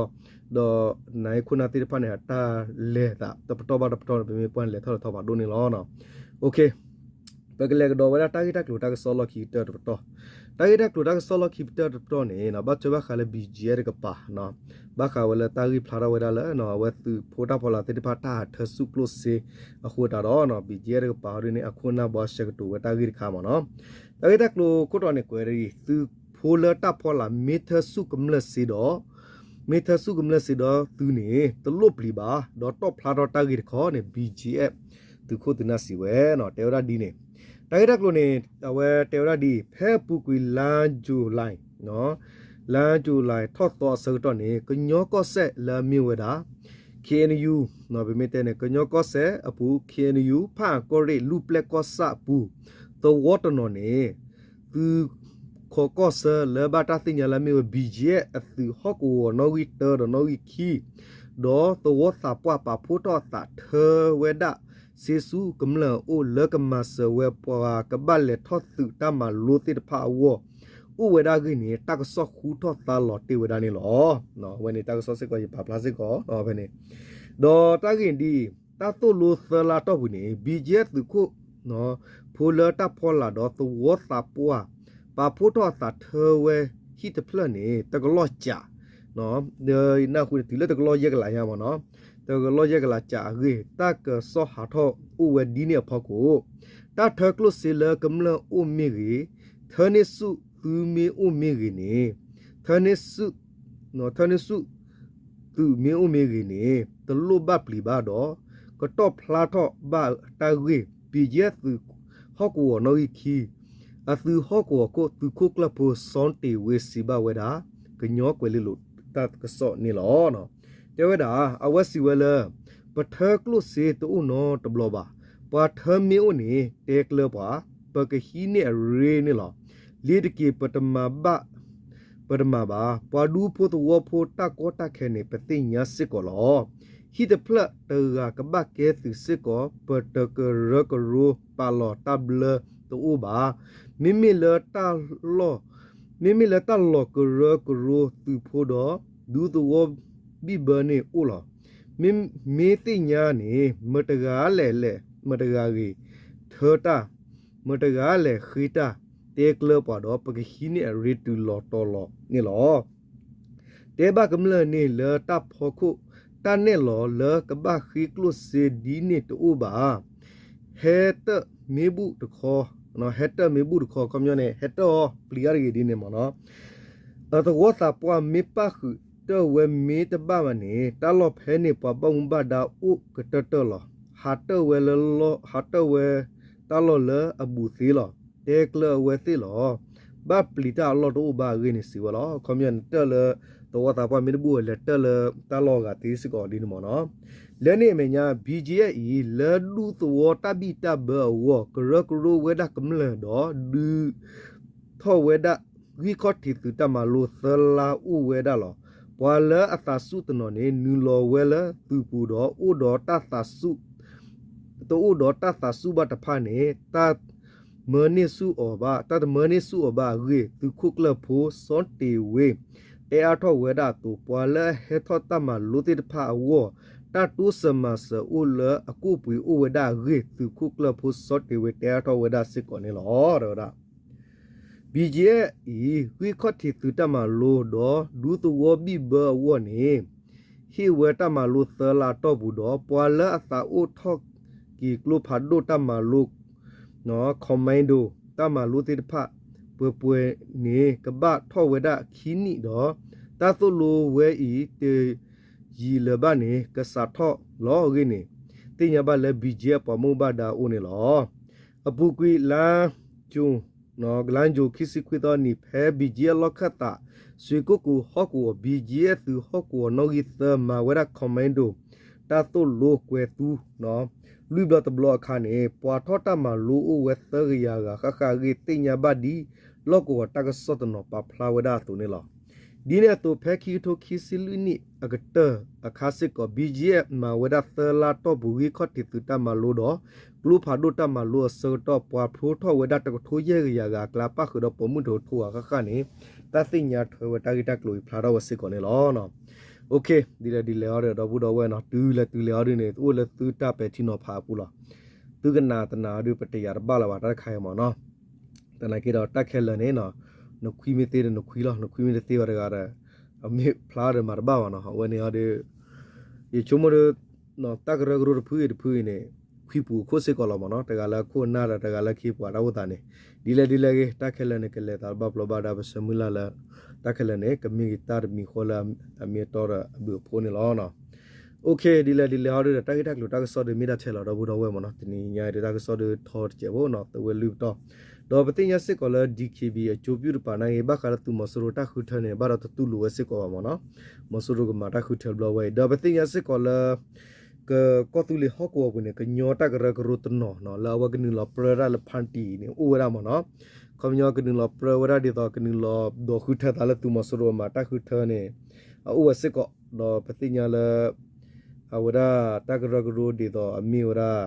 ဒီးနအံၤခိၣ်နၢ်သ့ၣ်တဖၣ်န့ၣ် အတၢ်လဲၤသးတပတီၢ်ဘၣ်တပတီၢ်န့ၣ် ပမ့ၢ်ကွၢ်န့ၣ် လဲၤထီၣ်လဲၤထီၣ်ဖးဒိၣ်န့ၣ်လီၤ. ပကလဲၤကဒီးဝဲဒၣ်တၢ်ဂ့ၢ်တၢ်ကျိၤတၢ်ကစီၣ်လီၢ်ခံကတၢၢ်တပတီၢ်. တၢ်ဂ့ၢ်တၢ်ကျိၤတၢ်ကစီၣ်လီၢ်ခံကတၢၢ်တပတီၢ်န့ၣ် ဘၣ်ထွဲဘၣ်ဃးလၢ ဘီၣ်ကၠံၣ်အဲၣ် တကပၤ ဘၣ်ဃးဝဲလၢတၢ်ဂ့ၢ်ဖျါထီၣ်ဝဲဒၣ်လၢ အဝဲသုးဖိတၢ်ဖီလာ်သ့ၣ်တဖၣ်တၢ်ဟးထၢဆူၣ်ကျိၣ်စ့အဃိသတးဒီး ဘီၣ်ကၠံၣ်အဲၣ် တကပၤဒ်န့ၣ် အခိၣ်အနၢ်ဘှါရှဲကတိၤဝဲတၢ်ဂ့ၢ်တခါမ့ၢ်နီၤ. တၢ်ဂ့ၢ်တၢ်ကျိၤခိၣ်တီန့ၣ် ကွဲးဒ်အံၤ သုးဖိလၢတၢ်ဖီလာ်မ့ၢ်ထၢဆူၣ်ကမျၢၢ်စ့ဒီး မ့ၢ်ထၢဆူၣ်ကမျၢၢ်စ့ဒီးသုးန့ၣ် တလိၣ်ပျံၤဘၣ် ဒီးတီၣ်ဖျါထီၣ်တၢ်ဂ့ၢ်တခီန့ၣ် ဘီၣ်ကၠံၣ်အဲၣ် သုးခိၣ်သုးနၢ်စံးဝဲ တဲဝဲဒၣ်ဒ်န့ၣ်. တၢ်ဂ့ၢ်တၢ်ကျိၤန့ၣ် အဝဲတဲဝဲဒၣ်ဒ်အံၤ ဖဲအပူၤကွံာ်လါယူၤလံ လါယူၤလံထီၣ်သီအဆၢကတီၢ်န့ၣ် ကညီကီၢ်စဲၣ်လၢအမ့ၢ်ဝဲဒၣ် ခ့ၣ်အဲၣ်ယူၣ် ပမ့ၢ်တဲန့ၣ် ကညီကီၢ်စဲၣ်အပူၤ ခ့ၣ်အဲၣ်ယူၣ် ဖၣ်အၣ်ကီၢ်ရ့ၣ် လူၢ်ပျဲၢ်ကီၢ်ဆၣ်အပူၤ သဝီတနီၤန့ၣ် သုးခိးကီၢ်ဆၢလၢဘၣ်တၢ်သ့ၣ်ညါလၢအမ့ၢ်ဝဲ ဘံၣ်ကၠံၣ်အဲၣ် အသုးဟီၣ်ကဝီၤနီၣ်ဂံၢ်တၢဒီးနီၣ်ဂံၢ်ခံ ဒီးသဝီသးပှၢ်ပာ်ဖှိၣ်ထီၣ်အသးထၢဝဲဒၣ် စ့ဆူကမျၢၢ်အအိၣ်လၢကမၤစၢၤဝဲပှၤကဘၣ်လဲၤထီၣ်သုးတၢ်မၤလိသ့ၣ်တဖၣ်အဂီၢ် အိၣ်ဝဲဒၣ်အဂ့ၢ်န့ၣ် တၢ်ကစီၣ်ဟူထီၣ်သါလီၤတ့ၢ်ဝဲဒၣ်န့ၣ်လီၤ. အဝဲန့ၣ်တၢ်ကစီၣ်စ့ၢ်ကီးယပာ်ဖျါစ့ၢ်ကီးဖဲန့ၣ် ဒီးတၢ်ဂ့ၢ်ဒ်အံၤ တၢ်သိၣ်လိသၢလါအတီၢ်ပူၤန့ၣ် ဘံၣ်ကၠံၣ်အဲၣ်သုးခိၣ် ဖိလၢတၢ်ဖီလာ်ဒီးသဝီသးပှၢ် ပာ်ဖှိၣ်ထီၣ်အသးထၢဝဲဟံၣ်တဖျၢၣ်န့ၣ် တကလီၢ်ကး ဒီးနၢ်ဟူန့ၣ်တုၤလၢတကလီၢ်ယဲၢ်ကလးညါမ့ၢ်နီၤ, တကလီၢ်ယဲၢ်ကလးကးအဂ့ၢ် တၢ်ကစီၣ်ဟးထီၣ်အိၣ်ဝဲဒ်န့ၣ်အဖီခိၣ် တၢ်ထၢကျိၣ်စ့လၢကမျၢၢ်အိၣ်မ့ၢ်ဂ့ၤ, ထၢန့ၢ်ဆူၣ်သုမ့ၢ်အိၣ်မ့ၢ်ဂ့ၤန့ၣ်, ထၢန့ၢ်ဆူၣ် ထၢန့ၢ်ဆူၣ်သုးမ့ၢ်အိၣ်မ့ၢ်ဂ့ၤန့ၣ် တလိၣ်ဘၣ်ပျံၤဘၣ်ဒီး ကတီၢ်ဖျါထီၣ်ဘၣ်တၢ်ဂ့ၢ် ဘံၣ်ကၠံၣ်အဲၣ်သုးဟီၣ်ကဝီၤနီၣ်ဂံၢ်ခံ အသုးဟီၣ်ကဝီၤခိၣ် သုးခိၣ်ကျၢၢ်ဖိ စီၤတ့ၤဝ့ စံးဘၣ်ဝဲဒၣ် ကညီကွဲၤလ့လိၤတၢ်ကစီၣ်န့ၣ်လီၤ. တဲဝဲဒၣ် အဝဲစံးဝဲလၢ ပထၢကျိၣ်စ့တအိၣ်နီတဘျီဘၣ်. ပှၤထၢမ့ၢ်အိၣ်န့ၣ် တဲကျၢၤပှၤ, ပကဟံးန့ၢ်အရ့န့ၣ်လီၤ. လ့ၤတက့ၤ ပတမၤဘၣ် ပတမၤဘၣ်. ပှၤဒူဖိသဝီဖိတၢ်ကီတၢ်ခဲန့ၣ် ပသ့ၣ်ညါစ့ၢ်ကီးလီၤ. ဟံၣ်တဖျၢၣ်တဂၤကဘၣ်ကဲသုးစ့ၢ်ကီး ပတကရၢကရိပာ်လီၤတၢ်ဘျၢတအိၣ်ဘၣ်. မ့မ့ၢ်လၢတၢ်လီၢ် မ့မ့ၢ်လၢတၢ်လီၢ်ကရၢကရိသုးဖိဒီး ဒူသဝီဘံၣ်ဘၢန့ၣ်အိၣ်လီၤ. မ့ၢ်သ့ၣ်ညါန့ၣ် မတဂၤလဲၣ်လဲၣ် မတဂၤဂ့ၤ ထၢတၢ်, မတဂၤလဲၣ်ဃ့တၢ်, တဲကျၢၤပှၤဒီး ပကဟံးန့ၢ်အရ့တုၤလီၤတီၤလီၤန့ၣ်လီၤ. တဲဘၣ်ကမျၢၢ်န့ၣ်လၢတၢ်ဖီခိၣ် တၢ်နဲၣ်လီၤလၢကဘၣ်ဃ့ကျိၣ်စ့ဒ်န့ၣ်တအိၣ်ဘၣ်. ဟဲတၢၣ်မ့ၢ်ဘူၣ်တခီ, ဟဲတၢၣ်မ့ၢ်ဘူၣ်တခီ ခီပညီန့ၣ် ဟဲတၢၣ်အီၤ ပျံၤအါတဂ့ၤဒ်န့ၣ်မ့ၢ်နီၤ. သဝီသးပှၢ်မ့ၢ်ပၣ်ဃုာ်တၢၣ်ဝဲမ့ၢ်တဘၣ်ဘၣ်န့ၣ် တၢ်လီၢ်ဖဲန့ၣ် ပှၤဘၣ်မူဘၣ်ဒါအိၣ်ကတၢၢ်တၢၢ်လီၤ. ဟးတၢၣ်ဝဲလၢလီၢ်, ဟးတၢၣ်ဝဲတၢ်လီၢ်လၢအဘူးသ့လီၤ. တဲကျၢၤအဝဲသ့ၣ်လီၤ. ဘၣ်ပျံၤတၢ်အလီၢ်တအိၣ်ဘၣ်အဂ့ၢ်န့ၣ်စံးဝဲလီၤ. ခီပညီန့ၣ် တၢၣ်လၢ သဝီသးပှၢ်မ့ၢ်တဘူၣ်ဝဲလဲၤတၢၣ်လၢတၢ်လီၢ်အဂၤသ့စ့ၢ်ကီးဒ်န့ၣ်မ့ၢ်နီၤ. လၢန့ၣ်အမဲာ်ညါ ဘံၣ်ကၠံၣ်အဲၣ်အံၤ လၢဒူသဝီတၢ်ဘံၣ်တၢ်ဘၢအဂီၢ် ကရၢကရိဝဲဒၣ်ကမျၢၢ်ဒီး ဒုးထီၣ်ဝဲဒၣ် ဂံၢ်ခီၣ်ထံးသုးတၢ်မၤလိသၢလါအိၣ်ဝဲဒၣ်လီၤ. ပှၤလၢအသးဆူၣ်တနီၤန့ၣ် နုာ်လီၤဝဲလၢသုးပူၤဒီး အိၣ်ဒီးတၢ်သးဆူၣ် တအိၣ်ဒီးတၢ်သးဆူၣ်ဘၣ်တဖၣ်န့ၣ် တၢ်မၢန့ၢ်ဆူၣ်အီၤဘၣ်, တၢ်တမၢန့ၢ်ဆူၣ်အီၤဘၣ်အဂ့ၢ် သုးခိၣ်ကျၢၢ်ဖိ စီၤတ့ၤဝ့ တဲအါထီၣ်ဝဲဒၣ်အသိး ပှၤလၢအဟဲထီၣ်တၢ်မၤလိသ့ၣ်တဖၣ်အဂီၢ် တၢ်တိစၢၤမၤစၢၤအိၣ်လၢအကိၣ်ပှ့ၤအိၣ်ဝဲဒၣ်အဂ့ၢ် သုးခိၣ်ကျၢၢ်ဖိ စီၤတ့ၤဝ့ တဲအါထီၣ်ဝဲဒၣ်စ့ၢ်ကီးန့ၣ်လီၤ. တဲဝဲဒၣ် ဘံၣ်ကၠံၣ်အဲၣ်အံၤ ဂံၢ်ခီၣ်ထံးသုးတၢ်မၤလိဒီး ဒူသဝီဘံၣ်ဘၢအဂီၢ်န့ၣ် ဟ့ၣ်ဝဲတၢ်မၤလိသၢလါအတီၢ်ပူၤဒီး ပှၤလၢအသးအိၣ်ထီၣ်က့ၤကျိဖးဒိၣ်တၢ်မၤလိ commando တၢ်မၤလိသ့ၣ်တဖၣ် ပှဲၤပှဲၤန့ၣ် ကဘၣ်ထီၣ်ဝဲဒၣ်ခံနံၣ်ဒီး တၢ်သိၣ်လိဝဲအံၤတယံာ်လၢၤဘၣ်န့ၣ် ကစးထီၣ်လီၤအဂ့ၢ်န့ၣ် သ့ၣ်ညါဘၣ်လၢ ဘံၣ်ကၠံၣ်အဲၣ် ပှၤဘၣ်မူဘၣ်ဒါအအိၣ်န့ၣ်လီၤ. အပူၤကွံာ်လါ ကၠိ လါယူၤ ခံဆံခွံသီအနံၤ ဖဲ ဘံၣ်ကၠံၣ်အဲၣ် လီၢ်ခၢၣ်သး စွ့ၢ်ကိၣ်ကိၤဟီၣ်ကဝီၤ ဘံၣ်ကၠံၣ်အဲၣ် သုးဟီၣ်ကဝီၤနီၣ်ဂံၢ်သၢ မၤဝဲဒၣ် commando တၢ်သိၣ်လိကွဲၤသူ လွံၢ်ဘျီတဘျီအခါန့ၣ် ပှၤထီၣ်တၢ်မၤလိအိၣ်ဝဲသၢကယၤဂၤဃၣ်ဃၣ်အဂ့ၢ် သ့ၣ်ညါဘၣ်ဒ် လီၢ်ကဝီၤတၢ်ကစီၣ်တနီၤပာ်ဖျါဝဲဒၣ်အသိးန့ၣ်လီၤ. ဒ်န့ၣ်အသိး ဖဲခံကထိခံဆံလွံၢ်နံၣ်အကတၢၢ်အခါစ့ၢ်ကီး ဘံၣ်ကၠံၣ်အဲၣ် မၤဝဲဒၣ်သၢလါတီၢ်ပူၤ ဂံၢ်ခီၣ်ထံးသုးတၢ်မၤလိဒီး ကျိဖးဒိၣ်တၢ်မၤလိအဆၢကတီၢ် ပှၤဖျိထီၣ်ဝဲဒၣ်တကထိယဲၢ်ကယၤဂၤအကျါ ပၣ်ဃုာ်ဒီးပိာ်မုၣ်တကထိဂၤဃၣ်ဃၣ်န့ၣ် တၢ်သ့ၣ်ညါထွဲဝဲတၢ်ဂ့ၢ်တၢ်ကျိၤအံၤဖျါထီၣ်ဝဲစ့ၢ်ကီးန့ၣ်လီၤ. ဒ်လဲၣ်ဒ်လဲၣ်အီၤဒီး ဒီပုၢ်ဒီဝဲၢ်နီၤ တုၤလဲၤတုၤလဲၤအီၤဒုန့ၣ် အိၣ်လၢသုတၢ်ပဲာ်ထံနီၤဖးအပူၤလီၤ. သုကနၣ်တနၣ်အီၤဒု ပတယာ်တဘၣ်လၢၤဘၣ် တၢ်တခါအံၤမ့ၢ်နီၤ. သနာ်က့ဒီး တၢ်ခဲလၢာ်န့ၣ် နခွံမ့ၢ်သ့ဒီးနခွံလီၤ, နခွံမ့ၢ်တသ့ဘၣ်တဂၤဒီး အမ့ၢ်ဖျါဒီးမၤတဘၣ်ဘၣ်နီၤ. အဝဲန့ၣ်အီၤဒီး ယဆိကမိၣ်ဒီး တၢ်ကရၢကရိတဖုအံၤတဖုအံၤန့ၣ် ခွံပူၤအခိၣ်စ့ၢ်ကီးလီၤမ့ၢ်နီၤ. တဂၤလၢခိၣ်နၢ်ဒီး တဂၤလၢခံပှၤတၢ်အိၣ်သးန့ၣ် ဒ်လဲၣ်ဒ်လဲၣ်ဂ့ၤ တၢ်ခဲလၢာ်န့ၣ် ကလဲၤသးတဘၣ်ပျီဘၣ်ဒါ ပဆၢမုၢ်လၢ်လၢ တၢ်ခဲလၢာ်န့ၣ် ကမ့ၢ်ဂ့ၤတၢ်တမံၤဃီလၢအမ့ၢ်အတီဒီးအဘျုးအဖှိၣ်န့ၣ်လီၤ. ဒ်လဲၣ်ဒ်လဲၣ်အီၤဒီး တၢ်ဂ့ၢ်တၢ်ကျိၤတၢ်ကစီၣ်ဒီး မ့ၢ်ဒၣ်ထဲလီၤ ဒီပုၢ်ဒီဝဲၢ်မ့ၢ်နီၤ. တနံၤညါအံၤဒီး တၢ်ကစီၣ်ဒီးထီတစဲးဖိနီၤ သဝဲလုၢ်ပတီၢ် ဒီးပသ့ၣ်ညါစ့ၢ်ကီးလၢ DKBA အကၠိပူၣ်တပၤနာ်က့ ဘၣ်ဃးလၢသုးမီၤစိရိၤတၢ်ဃုထၢန့ၣ် ဘၣ်ဒီးတတူၢ်လိာ်ဝဲစ့ၢ်ကီးဘၣ်မ့ၢ်နီၤ, မီၤစိရိၤကမၤတၢ်ဃုထၢဘျီဝဲအံၤ ဒီးပသ့ၣ်ညါစ့ၢ်ကီးလၢ ကကီၢ်သူလ့ၤဟီၣ်ကဝီၤပူၤန့ၣ် ကညီတၢ်ကရၢကရိတနီၤနီၤ လၢအဝဲကနုာ်လီၤပြၢတၢ်လၢ party န့ၣ် အိၣ်ဝဲဒၣ်မ့ၢ်နီၤ, ခီပညီကနုာ်လီၤပြၢဝဲဒၣ်ဒ်သိး ကနုာ်လီၤဒီးဃုထၢသးလၢသုးမီၤစိရိၤအမၤတၢ်ဃုထၢန့ၣ် အအိၣ်ဝဲစ့ၢ်ကီး, ဒီးပသ့ၣ်ညါလၢ အဝဲဒၣ်တၢ်ကရၢကရိဒ်သိးအမ့ၢ်ဝဲဒၣ်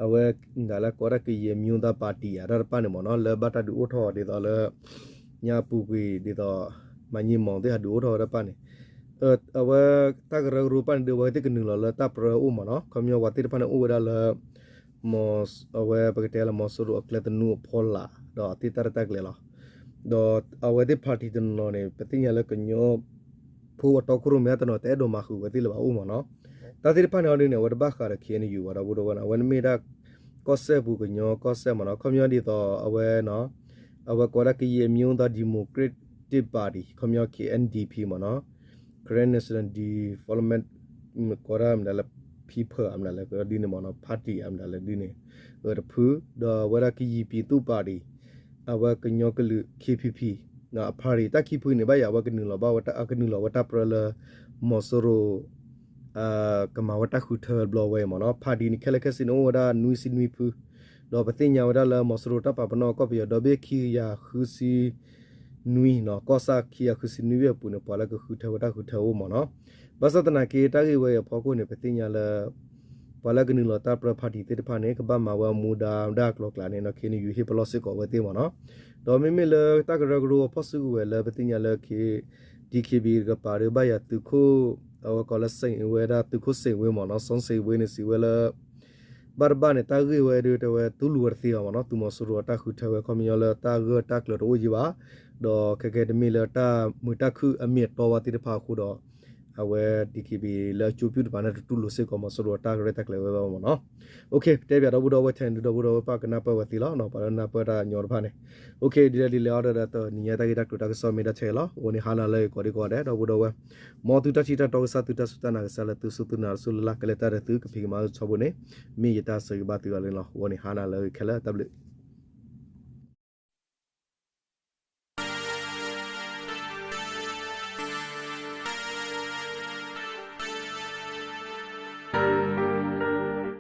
အဝဲမ့ၢ်ဒၣ်လၢကိးဝဲဒၣ်ကယဲၢ်မံသး party အတၢ်တဖၣ်န့ၣ်မ့ၢ်နီၤ လၢဘၣ်တၢ်ဒုးအိၣ်ထီၣ်ဒ်သိးလၢ ညါပူၤကွံာ်ဒ်သိး မၤညံမီၤသ့ၣ်ဟးဒုးအိၣ်ထီၣ်ဝဲတၢ်တဖၣ်န့ၣ်, အဝဲတၢ်ကရၢကရိတဖၣ်န့ၣ်ဒီး အဝဲသ့ၣ်ကနုာ်လီၤလၢတၢ်ပြၢအအိၣ်မ့ၢ်နီၤ, ခီပညီပှၤသ့ၣ်တဖၣ်န့ၣ်အိၣ်ဝဲဒၣ်လၢ အဝဲပကတဲလၢမီၤစိရိၤအကျဲသနူအဖီလာ် ဒီးအသ့ၣ်တၢ်ရဲၣ်တၢ်ကျဲၤလီၤ. ဒီးအဝဲသ့ၣ် party တနီၤနီၤန့ၣ် ပသ့ၣ်ညါလၢကညီဖိအတီခိၣ်ရိၣ်မဲတနီၤ တအဲၣ်ဒိးမၤဃုာ်ဝဲသ့ၣ်လၢၤဘၣ်အိၣ်မ့ၢ်နီၤ, တၢ်သ့ၣ်တဖၣ်န့ၣ်အီၤဒ်န့ၣ် အဝဲတဘၣ်ဃးဒီး K N U ဘၣ်ဒီပုၢ်ဒီဝဲၢ်နီၤ, အဝဲန့ၣ်မ့ၢ်ဒၣ် ကီၢ်စဲၣ်ပူၤကညီကီၢ်စဲၣ်မ့ၢ်နီၤ, ခီပညီဒ်သိးအဝဲ အဝဲကိးဝဲဒၣ်ကယဲၢ်မံသး democratic party ခီပညီ K N D P မ့ၢ်နီၤ, Karen National Development ကိးဒၣ်မနုၤလဲၣ် people မနုၤလဲၣ် ဒ်န့ၣ်မ့ၢ်နီၤ, party မနုၤလဲၣ်ဒ်န့ၣ် တဖု, ဒီးအဝဲဒၣ်ကယံာ်ပံၤသူၣ် party အဝဲကညီကလုာ် K P P အ party တၢ်ခံဖုန့ၣ် ဘၣ်ယၤအဝဲကနုာ်လီၤဘၣ်ဝဲ ကနုာ်လီၤဝဲတၢ်ပြၢလၢ မီၤစိရိၤ ကမၤဝဲတၢ်ဃုထၢဘျီဝဲအံၤမ့ၢ်နီၤ, party န့ၣ် ခဲလၢာ်ခဲဆ့န့ၣ် အိၣ်ဝဲဒၣ်နွံဆံနွံဖု, ဒီးပသ့ၣ်ညါဝဲဒၣ်လၢမီၤစိရိၤတၢ်ပာ်ပနီၣ်ကီၢ်ပယီၤဒီဘ့ၣ်ခံကယၤဃုဆံနွံနီၤ, ကီၢ်ဆၣ်ခံကယၤဃုဆံနွံဘ့ၣ်အပူၤန့ၣ် ပှၤလၢကဃုထၢဝဲတၢ်ဃုထၢအိၣ်မ့ၢ်နီၤ, ဘၣ်ဆၣ်သနာ်က့ တၢ်ဂ့ၢ်ဝဲအံၤအဖီခိၣ်န့ၣ် ပသ့ၣ်ညါလၢ ပှၤလၢကနုာ်လီၤတၢ်ပြၢ party သ့ၣ်တဖၣ်န့ၣ် ကဘၣ်မၤဝဲအမူဒါဒၣ်အကျိၤအကျဲန့ၣ်နီၤ, K N U ဟ့ၣ်ပလီၢ်စ့ၢ်ကီးဝဲသ့ၣ်မ့ၢ်နီၤ, ဒီးမ့မ့ၢ်လၢတၢ်ကရၢကရိအဖီၣ်စုကဝဲၤလၢပသ့ၣ်ညါလၢ K- D K B A တကပၤဒီး ဘၣ်ယၤသုးခိၣ် အဝဲကိးလၢစ့ၣ်ဝဲဒၣ် သုးခိၣ်စ့ၣ်ဝ့မ့ၢ်နီၤ, စီၤစ့ၣ်ဝ့န့ၣ် စံးဝဲလၢ ဘၣ်တဘၣ်န့ၣ် တၢ်ဂ့ၢ်ဝဲဒၣ်တဲဝဲ တူၢ်လိာ်ဝဲတသ့ဘၣ်မ့ၢ်နီၤ, သုးမီၤစိရိၤအတၢ်ဃုထၢဝဲ ခီပညီလၢတၢ်ဂၢၢ်တၢ်ကျၢၤတအိၣ်ယံၤဘၣ်, ဒီးခဲကဲတမ့ၢ်လၢတၢ်မုာ်တၢ်ခုၣ်အမ့ၢ်အတီဘၣ်သ့ၣ်တဖၣ်အဃိဒီး အဝဲ D K B A လၢအကၠိပူၣ်တပၤန့ၣ် တတူၢ်လိာ်စ့ၢ်ကီးမီၤစိရိၤအတၢ်ရဲၣ်တၢ်ကျဲၤဝဲဘၣ်မ့ၢ်နီၤ. ပတဲပၠးဒီပုၢ်ဒီဝဲၢ်ထဲန့ၣ် ဒီပုၢ်ဒီဝဲၢ်ပၢ်ကနၢ်ပၢၢ်ဝဲသ့လီၤ, ပှၤလၢနၢ်ပၢၢ်တၢ်ညီတဖၣ်န့ၣ်, ဒ်လဲၣ်ဒ်လဲၣ်အီၤဒီး တနံၤညါတၢ်ဂ့ၢ်တၢ်ကျိၤတၢ်ကစီၣ်မ့ၢ်ဒၣ်ထဲလီၤ. အဃိန့ၣ် ဟါနၤလၢအဂ့ၤကိးဒံကိးဂၤဒဲး ဒီပုၢ်ဒီဝဲၢ်, မ်သုတၢ်ထံၣ်တၢ်တီကစၢ် သုတၢ်စူၢ်တၢ်နာ်ကစၢ်လၢသုစူၢ်သုနာ်တစူၢ်လၢ်လၢ်ကလဲၤတၢ်ဒီးသုကဖံးကမၤလၢဆီဖိန့ၣ်, မ့ၢ်ယတၢ်ဆၢဂ့ၤဘၣ်သုဂၤလၢလီၤ. အဃိန့ၣ် ဟါနၤလၢအဂ့ၤခဲလၢာ် တၢ်ဘျုး